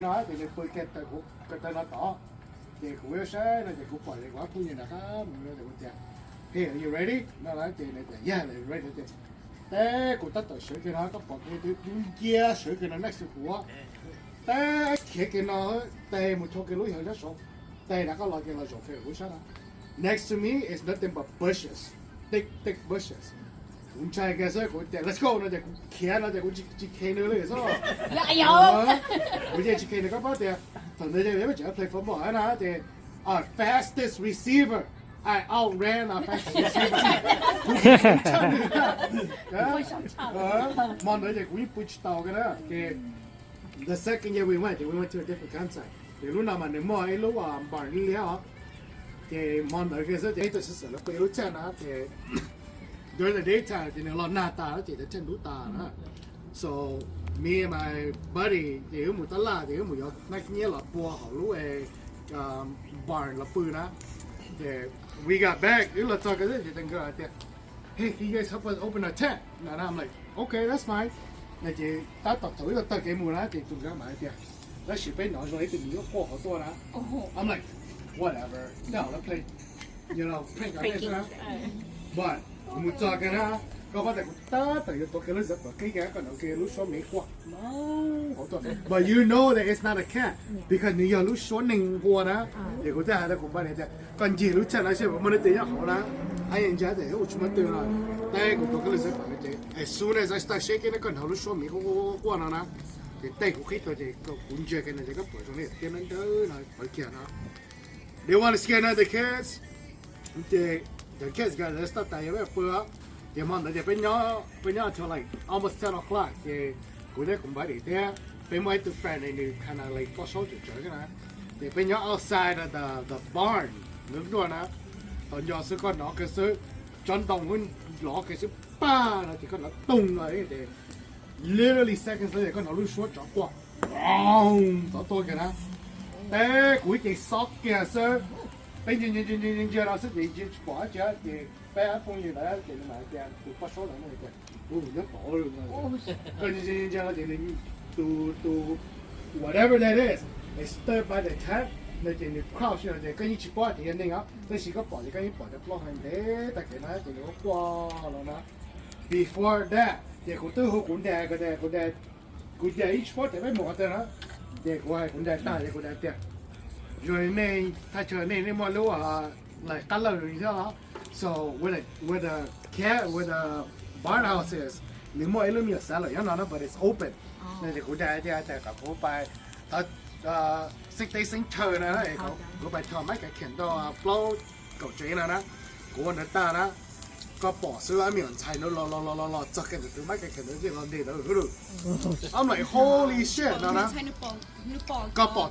no ces nws pw kiag tawm kuv ko taw no tod. Ces kuv saib no ces kuv pom li kuv ob phooj ywg nram qab mus no ces kuv tias, Hey, are you ready? No ces nws tias, Yeah, ready. Tes kuv tab tom sawv kiag no koj pom kiag tus dub nciab sawv kiag no next to kuv, tab khiav kiag no, tes mus rho kiag lub yog nyob saud, tes nrad koj los kiag los zaum kiag kuv sab no. Next to me is nothing but bushes, thick thick bushes. Kuv ntshai kiag xwb kuv tias let's go no ces kuv khiav no ces kuv tsis khe nws li xwb. Kuv yeej tsis khe nws, koj paub tias thaum ntawd ces peb tseem play football na ces our fastest receiver, I outran our fastest receiver. Hmo ntawd ces kuv yeej pw tsis tau kiag na ces the second year we went, we went to a different campsite. Ces lub no mas nws muaj ib lub barn liab os. Ces hmo ntawd kiag xwb ces ib tug sister lawv pw ib lub tshaj na ces during the daytime ces nws los nag tas ces tab tshaj ntub tas na. So me and my buddy ces wb mus tab laj ces wb mus yuav nab nyiab los pua hauv lub barn los pw na. Ces we got back, wb los txog kiag xwb ces nkawd hais tias, Hey, can you guys help us open our tent? No, no, I'm like, Okay, that's fine. No ces tab tom thaum wb los taug kev mus na ces tus nkawd mam hais tias, Tab sis peb hnov zoo li ib tug me nyuam quaj hauv tuaj na. I'm like, Whatever, no, let's play, you know, prank on this na. But mus txog kiag na, koj paub tias kuv tab tom yuav tuav kiag lub zipper qhib kiag koj hnov kiag lub suab me quaj hauv tuaj. But you know that it's not a cat because nws yog lub suab neeg nqua na. Ces kuv thiaj hais rau kuv buddy tias, Koj ncig lub tshaj no seb puas muaj leej twg nyob hauv na. Ab, ntsia tes ua tsis muaj leej twg no. Tab kuv tuav kiag lub zipper ces as soon as I start shaking na koj hnov lub suab me quaj quaj no na. Ces tes kuv qhib tuaj ces kuv ntsia kiag no ces koj pom zoo li tiab nab nrawb no pawv kiag no. They want to scare the kids. Ces cov kids ko lawv start tas yog peb pw. Ces hmo ntawd ces peb nyob, peb nyob until like almost ten o'clock ces kuv thiab kuv buddy thiab peb muaj ib tug friend nws kinda like poj saub tsawv tsawv na. Ces peb nyob outside the barn, nws duaj na. Tau nco xwb koj hnov kiag xwb, tsob ntoo lov kiag xwb pag no ces koj hnov toog no ces literally seconds later koj hnov lub suab tsov quaj tod tuaj kiag na. Tes kuv ib ce xob kiag xwb. Peb ntsia ntsia ntsia no xwb ces ntsia tsis pom dab tsi ces peb ob phooj ywg ntawd ces nws mam tias tus poj saub ntawd tias, Ub, nyob tod. Koj ntsia ntsia no ces nws tus, tus whatever that is, is stood by the tent no ces nws crouch no ces koj yeej tsis paub tias yog neeg os, tab sis koj pom ces koj yeej pom cov plaub hau ntev tag kev no ces nws quaj los na. Before that ces kuv twb hu kuv dad, kuv dad, kuv dad, kuv dad ib tsis paub tias peb mus qhov twg na. Ces kuv hais kuv dad tag ces kuv dad tias, Zoo nej thaj chaw nej, nej muaj lub like qab lawj thiab los? So where the, where the cat, where the barn house is, nws muaj ib lub me nyuam xav lawm nyob no no, but it's open. No ces kuv dad tias kom kuv pais xeeb teb xeeb chaw na, kuv pais thom mab kav khem ntau plaub kaum tsev no na. Kuv ua ntawd tag na, koj pom xwb, ob me nyuam ntxhais no los los los los los txog kiag ntawm tus mab kav khem ntawd ces los nres ntawd hwb lawm. I'm like, Holy shit no na. Koj pom,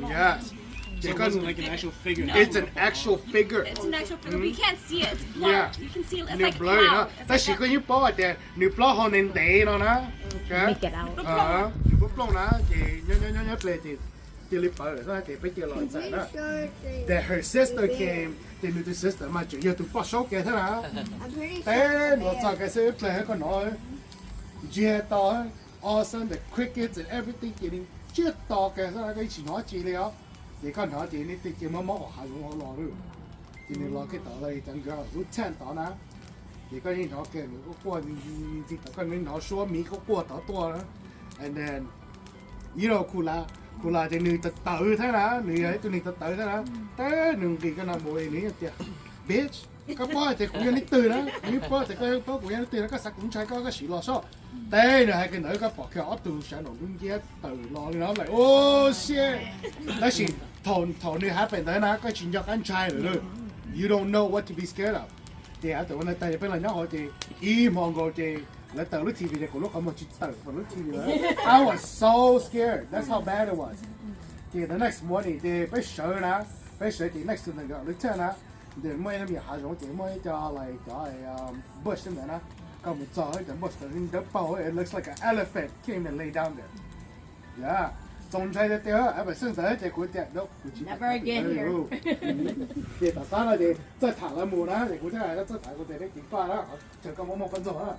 yes. Ces koj, it's an actual figure. Yeah. Nws blur no, tab sis koj yeej paub hais tias nws plaub hau ntev ntev no na. Nws plooj plooj na, ces nyob nyob nyob ple ces cia li pawv lawm xwb ces peb cia los txais na. That her sister came, ces nws tus sister mas tseem yog tus poj saub kiag thiab na. Teb nws los txog kiag xwb ib pliag koj hnov ntsiag to, all of a sudden the crickets and everything ces nws ntsiag to kiag xwb, koj yeej tsis hnov tsi li os. Ces koj hnov ces leej twg cia muab mob hauv hav zoov hauv los lawm. Ces nws los kiag tod lawm cov nkawd lub tshaj tod na. Ces koj yeej hnov kiag nws quaj quaj ntxiv tod, koj yeej hnov suab miv quaj quaj tod tuaj na. And then you know Khula, Khula ces nws tawv tawv thiab na, nws yog ib tug neeg tawv tawv thiab na. Tab nws nqis koj no mus nws tias, Bitch, koj paub hais tias kuv yog leej twg na, kuv yeej paub hais tias koj yeej paub kuv yog leej twg na, koj xav kuv ntshai koj, koj sim los sob. Teb nws hais kiag ntawd koj pom kiag ob tug sav nom dub nciab tawm los li no, like, Oh shit. Tab sis thaum nws hais pem ntawd na koj tsis nco qab ntshai lawm. You don't know what to be scared of. Ces thaum ua ntawd tag peb los nyob hauv ces ib hmo nkaus ces lawv tawm lub T V ces kuv lub qhov muag tsis tawm pem lub T V. I was so scared, that's how bad it was. Ces the next morning ces peb sawv na, peb sawv ces next to the lub tshaj na, ces muaj ib lub me nyuam hav zoov ces muaj ib co like cov bush ntawd na, koj mus txog cov bush ntawd dawb paug, it looks like an elephant came and lay down there. Yeah, txaus ntshai tiag tiag, pem xwb ntawd ces kuv tias, Nope, kuv tsis pais. Ces tom qab no ces txawj tham lawv mus na, ces kuv thiaj hais rau txawj tham kuv tias, Peb ceev faj na, chaw koj muaj muaj poj ntxoog na.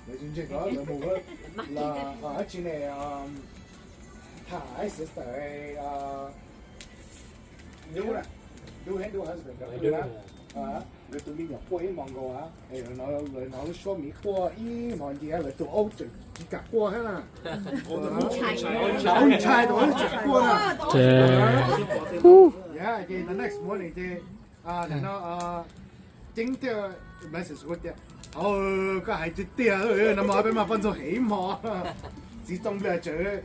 Lawv tsis ntseeg, lawv mus, lawv tsis ne, Tham sister, uh, Dude, dude, dude husband, dude na. Nkawd tus me nyuam quaj ib hmos nkaus, lawv hnov lub suab miv quaj ib hmos ntxiv, lawv tus aub tseem tsis kam quaj thiab na. Ntshai tus aub tsis kam quaj na. Ces the next morning ces no Ceeb thiaj message kuv tias, koj hais tiag tiag, nag hmo peb mas poj ntxoog heev ib hmos. Txiv Txooj Npliaj tseem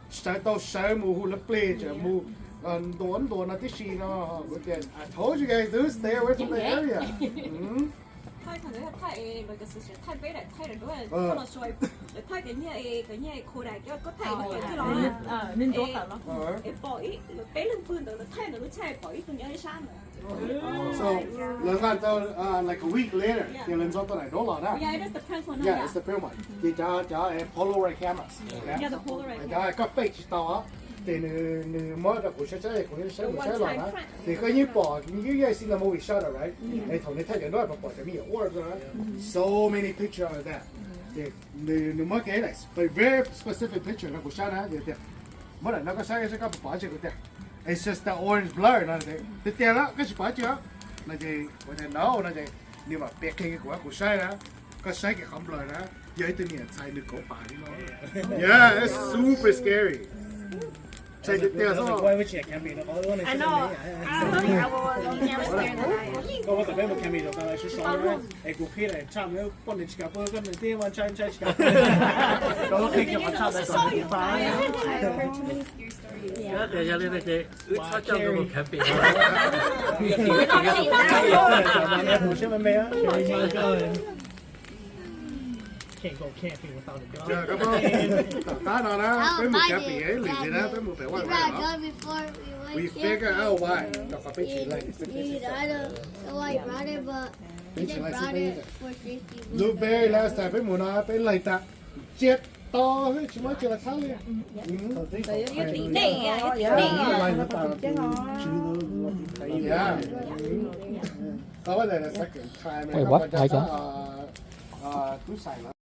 sawv tau sawv mus hu lawv plig, tseem mus ntuas ntuas no tib si no. Kuv tias, I told you guys, dude, stay away from the area. So lawv nqa tau like a week later ces lawv ntxov tau daim duab los na. Yeah, it's the pale one. Ces cov cov Polaroid cameras, cov koj fake tsis tau, ces nws muab rau kuv saib saib, kuv saib mus saib los na. Ces koj yeej pom, yeej yeej seen the movie shutter, right? Es thaum nws thaij cov duab pom cov me nyuam orbs na. So many pictures of that. Ces nws muab kiag daim very specific picture rau kuv saib na, tias muab daim no koj saib saib koj pom tsis. Kuv tias, it's just the orange blur no. Tiag tiag los koj tsis pom tsis no? Ces kuv tias no no ces nws mam piav qhia kuv, kuv saib na, koj saib kiag qhov blur na, yog ib tug niam ntxhais nws kauv pas li no. Yeah, it's super scary. Ntshai tiag tiag xwb. Koj muab tom peb mus camping rau tau sov sov na, es kuv qhib daim tshaj poj niam tsis kam pw, koj niam tij mas ntshai ntshai tsis kam pw. Rau qhib kiag qhov tshaj ntawd kom nws pa. Yog li no ces wb txhob coj nkawd mus camping. Tus siab me me. Tom qab no na peb mus camping ib lim li na, peb mus pem White River. We figure out why. Tom qhov peb tsis laij. Peb tsis laij xwb peb. Blueberry last time peb mus no peb laij tas, tsiaj to xwb tsis muaj tsiaj los txhab li. Tub Xais lawm.